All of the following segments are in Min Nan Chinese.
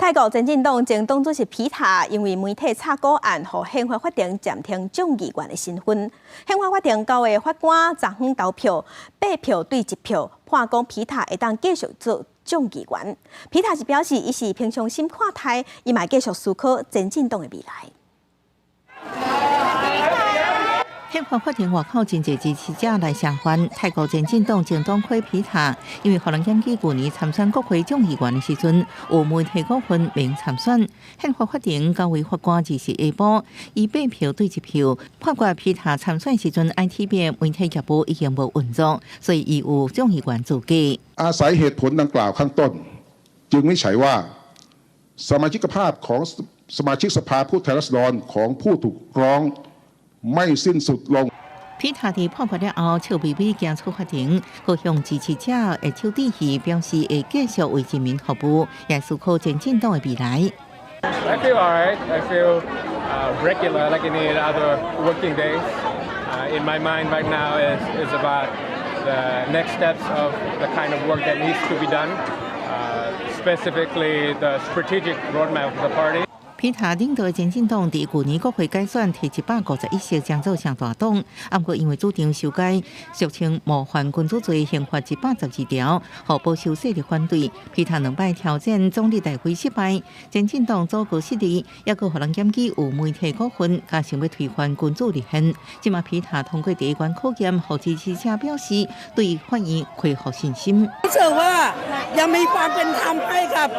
泰國前進黨前黨主席皮塔因為媒體炒股案，予憲法法庭暫停眾議員的身份。憲法法庭九个法官昨昏投票，八票對一票，判講皮塔會當繼續做眾議員。皮塔是表示，伊是平常心看待，伊嘛會繼續思考前進黨的未來。憲法法庭外口真濟支持者來聲援泰國前進黨前黨魁皮塔，因為予人檢舉舊年參選國會眾議員的時陣，有媒體股份免參選。憲法法庭九位法官二四下晡以八票對一票判決皮塔參選時陣，ITB 媒體業務已經無運作，所以伊有眾議員資格。 อาศัยเหตุผลดังกล่าวข้างต้น จึงวินิจฉัยว่าสมาชิกภาพของสมาชิกสภาผู้แทนราษฎรของผู้ถูกร้องไม่สิ้นสุดลง 皮塔佇判決了後，笑微微行出法庭，閣向支持者揮手致意，表示會繼續為人民服務，也思考前進黨的未來。 I feel alright. I feel regular, like any other working days. In my mind right now is about the next steps of the kind of work that needs to be done, specifically the strategic roadmap of the party. 皮塔領導前進黨佇舊年國會改選提151席，將做上大黨。毋過因為主張修改俗稱冒犯君主罪刑法112條，予保守勢力反對。皮塔兩擺挑戰總理大位失敗，前進黨組閣失利，猶閣予人檢舉有媒體股份，加想欲推翻君主立憲。這馬皮塔通過第一關考驗，予支持者表示對法院恢復信心。 รู้สึกว่ายังมีความเป็นธรรมให้กับ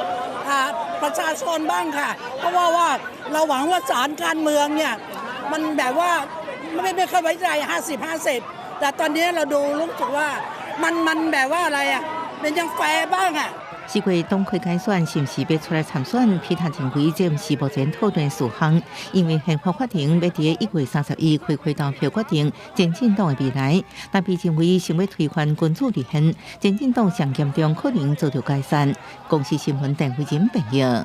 ประชาชนบ้างค่ะ เพราะว่าว่าเราหวังว่าศาลการเมืองเนี่ยมันแบบว่าไม่ไม่ค่อยไว้ใจ 50 50 แต่ตอนนี้เราดูรู้สึกว่ามันมันแบบว่าอะไรอ่ะมันยังแฟร์บ้างอ่ะ 四月黨魁改選是毋是欲出來參選？皮塔認為這毋是目前討論事項，因為憲法法庭欲佇1月31開會投票決定前進黨的未來。但被認為想欲推翻君主立憲，前進黨上嚴重可能遭著解散。公視新聞鄧慧珍報導。